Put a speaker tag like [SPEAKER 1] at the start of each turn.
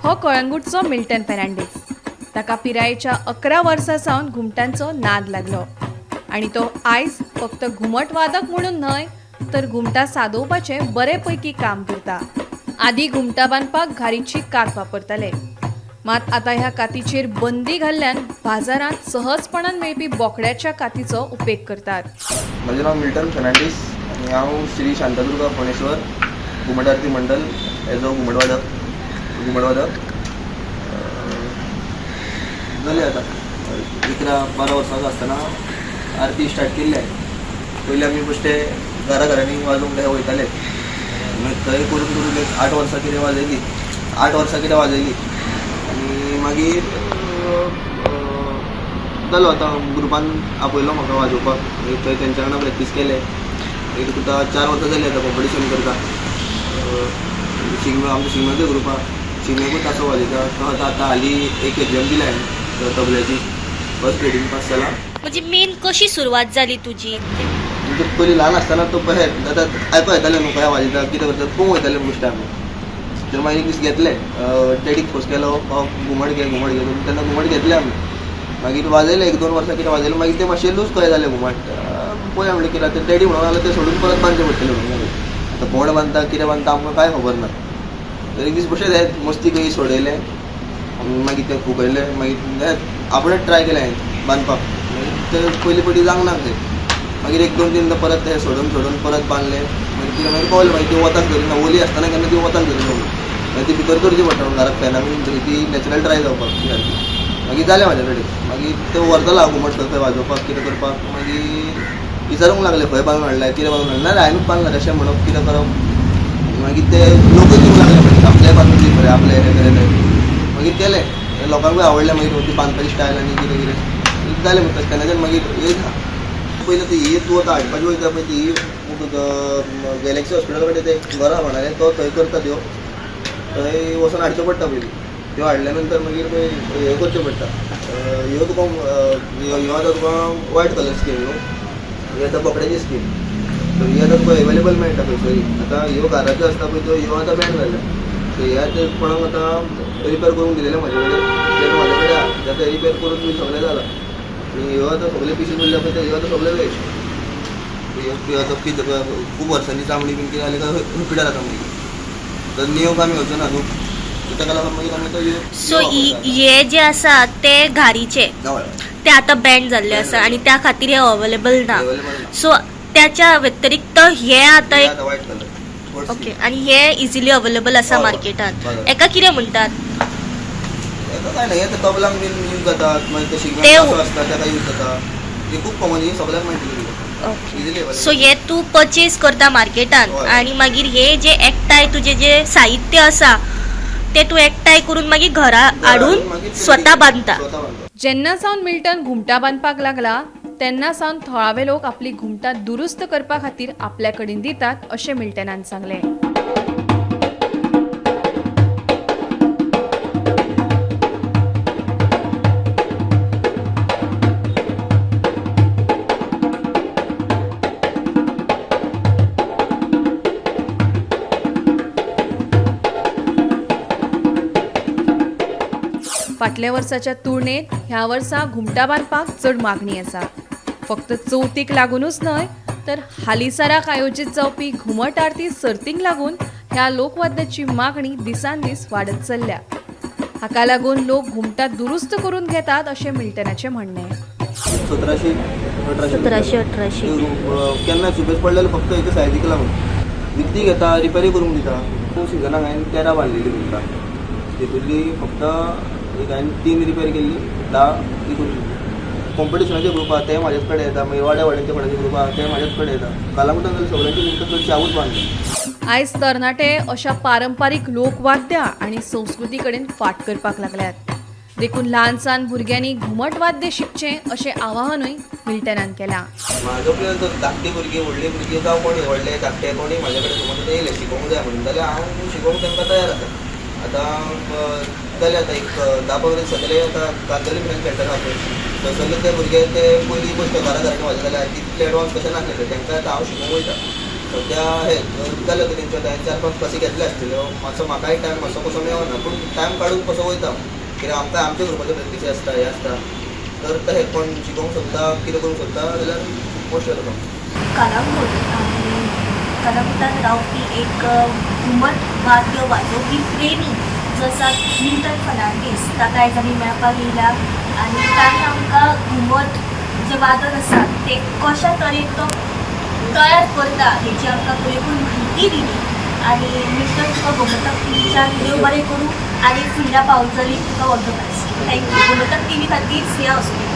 [SPEAKER 1] हो कळंगूटचो मिल्टन फेर्नांडीस. ताका पिरायेच्या 11 वर्सां सावन घुमटांचो नाद लागलो आनी तो आयज फक्त घुमट वादक म्हणून न्हय तर घुमटां सादोवपाचें बरे पैकी काम करता. आदी घुमटां बांदपाक घारीची कात वापरताले, मात आतां ह्या कातीचेर बंदी घाल्ल्यान बाजारांत सहजपणान मेळपी बोकड्याच्या कातीचो उपेग करतात.
[SPEAKER 2] म्हजें नांव मिल्टन फेर्नांडीस आनी हांव श्री शांतादुर्गा फोंडेश्वर घुमट आरती मंडळ हेजो घुमटवादक जालें आतां 11-12 वर्सांचो आसतना आरती स्टार्ट केल्ली हांवें. पयलीं आमी बेश्टे घरा घरांनी वाजोवंक वयताले, मागीर थंय करून करून एक 8 वर्सां कितें वाजयली, 8 वर्सां कितें वाजयली आनी मागीर जालो आतां ग्रुपान आपयलो म्हाका वाजोवपाक. मागीर थंय तेंच्या वांगडा प्रॅक्टीस केलें. मागीर तुका 4 वर्सां जालीं आतां कॉम्पिटिशन करता. शिगमो आमचो शिगम्याचो ग्रुप आहा, शिगम्याकूय तासो वाजयता. तो आतां आतां हालीं एक एग्जाम दिल्या हांवें तबल्याची, फर्स्ट ग्रेडीन पास जाला.
[SPEAKER 3] म्हणजे मेन कशी सुरवात जाली तुजी?
[SPEAKER 2] म्हणजे पयलीं ल्हान आसतना तो पळय आतां आयको येतालें न्हू खंय वाजयता कितें करता पळोवंक वयताले बेश्टे आमी. तर मागीर एक दीस घेतले, डॅडीक फोर्स केलो घुमट घे घुमट घे, तेन्ना घुमट घेतलें आमी. मागीर वाजयलें 1-2 वर्सां कितें वाजयलें, मागीर तें मातशें लूज कशें जालें घुमट. पळय म्हणलें कितें आतां डॅडी म्हणूंक लागलो तें सोडून परत बांदचें पडटलें म्हणून मागीर आतां कोण बांदता कितें बांदता आमकां कांय खबर ना. तर एक दीस बशें मस्ती कशी सोडयलें, मागीर तें फुगयलें, मागीर आपणें ट्राय केलें हांवें बांदपाक. मागीर तें पयलीं पयलीं जावंक ना तें, मागीर 1-2-3 परत तें सोडून सोडून परत बांदलें. मागीर कितें मागीर कळलें मागीर ती वताक धरिना, ओली आसतना केन्ना ती वताक धरिना म्हणून मागीर ती भितर करची पडटा म्हणून घराक फॅनाक बीन ती नॅचरल ड्राय जावपाक ती सारकी. मागीर जालें म्हाज्या कडेन. मागीर तें व्हरतालो हांव घुमट खंय खंय वाजोवपाक कितें करपाक. मागीर विचारूंक लागले खंय बांदून हाडलें कितें बांदून हाडलें, ना हांवें बांदला तशें म्हणप कितें करप. मागीर ते लोकूय दिवंक लागले मागीर आपलें बांदून दी बरें आपलें हें तें तें. मागीर केलें, लोकांकूय आवडलें. मागीर ती बांदपाची स्टायल आनी कितें कितें जालें. मागीर तेन्नाच्यान मागीर एक पयलीं ती ही तूं आतां हाडपाची वयता पळय ती गॅलेक्सी हॉस्पिटल कडेन तें घरा म्हणालें तो थंय करता त्यो, थंय वचून हाडच्यो पडटा पयलीं. त्यो हाडल्या नंतर मागीर पळय हें करचें पडटा. ह्यो तुका ह्यो आतां तुका वायट कलर स्कीम न्हू, ही आतां बोकड्याची स्कीम. सो ही आतां तुका एवेलेबल मेळटा खंयसरी. आतां ह्यो घराच्यो आसता पळय त्यो ह्यो आतां बॅन जाल्या. सो हे आतां कोणाक आतां रिपेर करूंक दिलेलें म्हाजे कडेन, तें म्हाजे कडेन आहा, तें आतां रिपेर करून बी सगळें जालां. आनी ह्यो आतां सगळे पिसीस उरल्या पळय ह्यो आतां सगळे वेस्ट. ह्यो आतां खूब वर्सांची चामडी बीन कितें जालें काय पिड्यार जाता मागीर. तर नियोग आमी घेवचो ना न्हू, ताका लागून मागीर आमी आतां
[SPEAKER 3] सो हे जे आसा ते घारीचे ते आतां बॅन जाल्ले आसा आनी त्या खातीर हे अवेलेबल ना. सो त्याच्या व्यतिरिक्त हे आतां एक
[SPEAKER 2] वायट कलर.
[SPEAKER 3] ओके, आनी हे इजिली अवेलेबल आसा मार्केटात. एका कितें म्हणटात?
[SPEAKER 2] काय ना, हे तबलांक बीन यूज जातात, मागीर ते शिगम्याक आसता ताका यूज जाता. हे खूब कॉमन, हे सगळ्यांक मेळटले.
[SPEAKER 3] ओके, सो हे तूं परचेज करता मार्केटान आनी मागीर हे जे एकठांय तुजें जे साहित्य आसा ते तूं एकठांय करून मागीर घरा हाडून स्वता बांदता.
[SPEAKER 1] जेन्ना सावन मिल्टन घुमटां बांदपाक लागला तेन्ना सावन थळावे लोक आपली घुमटां दुरुस्त करपा खातीर आपल्या कडेन दितात अशें मिल्टनान सांगलें. फाटल्या वर्साच्या तुळनेत ह्या वर्सा घुमटां बांदपाक चड मागणी आसा. फक्त चवथीक लागूनच न्हय तर हालींसराक आयोजीत जावपी घुमट आरती सर्तींक लागून ह्या लोकवाद्याची मागणी दिसान दीस वाडत चल्ल्या. हाका लागून लोक घुमटां दुरुस्त करून घेतात अशें मिल्टनाचें म्हणणें.
[SPEAKER 2] 1700-1800
[SPEAKER 3] 1700-1800
[SPEAKER 2] केन्ना सुबेज पडलेले फक्त एके सायजीक लागून विकती घेता, रिपेरी करूंक दिता. सिजनाक हांवें 13 बांदलेली घुमटां, तितूंतली फक्त एक हांवें 3 रिपेर केल्ली, 10 ती करून दिली. कॉम्पिटिशनाचे ग्रुप आहा ते म्हाजेच कडेन येता, मागीर वाड्या वाड्यांचे कोणाचे ग्रुप आहा ते म्हाजेच कडेन येता. कालांगुटान जाल्यार सगळ्यांची घुमटां चडशी हांवूच बांदता.
[SPEAKER 1] आयज तरणाटे अशा पारंपारीक लोकवाद्यां आनी संस्कृती कडेन फाट करपाक लागल्यात, देखून ल्हान सान भुरग्यांनी घुमट वाद्य शिकचें अशें आवाहनूय मिल्टनान केलां.
[SPEAKER 2] म्हाजो प्लॅन तर धाकटी भुरगीं व्हडलीं भुरगीं जावं कोणी व्हडले धाकटे कोणी म्हाजे कडेन समज येयले शिकोवंक जाय म्हणून जाल्यार हांव शिकोवंक तांकां तयार आसा. आतां जाले आतां एक 10-15 दीस जाले आतां कांदोली मेरेन खेळटाले पळय, थंयसरले ते भुरगे ते पयलीं गोश्ट घरा घरांनी वाजयताले आनी तितले एडवान्स कशें नासलेले, तांकां आतां हांव शिकोवंक वयता. सद्या हे जाले आतां तेंच्यो हांवें 4-5 क्लासी घेतले आसतल्यो. मातसो म्हाकाय टायम मातसो कसो मेळना, पूण टायम काडून कसो वयता, कित्याक आमकां आमच्या ग्रुपाच्यो प्रॅक्टीसी आसता, हें आसता. तर तशें कोण शिकोवंक सोदता, कितें करूंक सोदता जाल्यार मोस्ट welcome.
[SPEAKER 3] Calangute आणि कलांगूटान रावपी एक घुमट वाद्य वाजोवपी प्रेमी जो आसा मिल्टन फर्नांडीस, ताका आयज आमी मेळपाक येयला आनी ताणें आमकां घुमट जें वादन आसा तें कशा तरेन तो तयार करता हेची आमकां पुरेपूर म्हायती दिली. आनी मिल्टन, तुका गोमंतक टीव्हीच्यान देव बरें करूं आनी फुडल्या पावसांनी तुका all the best. Thank you. Gomantak TV खातीर स्नेहा वसुली.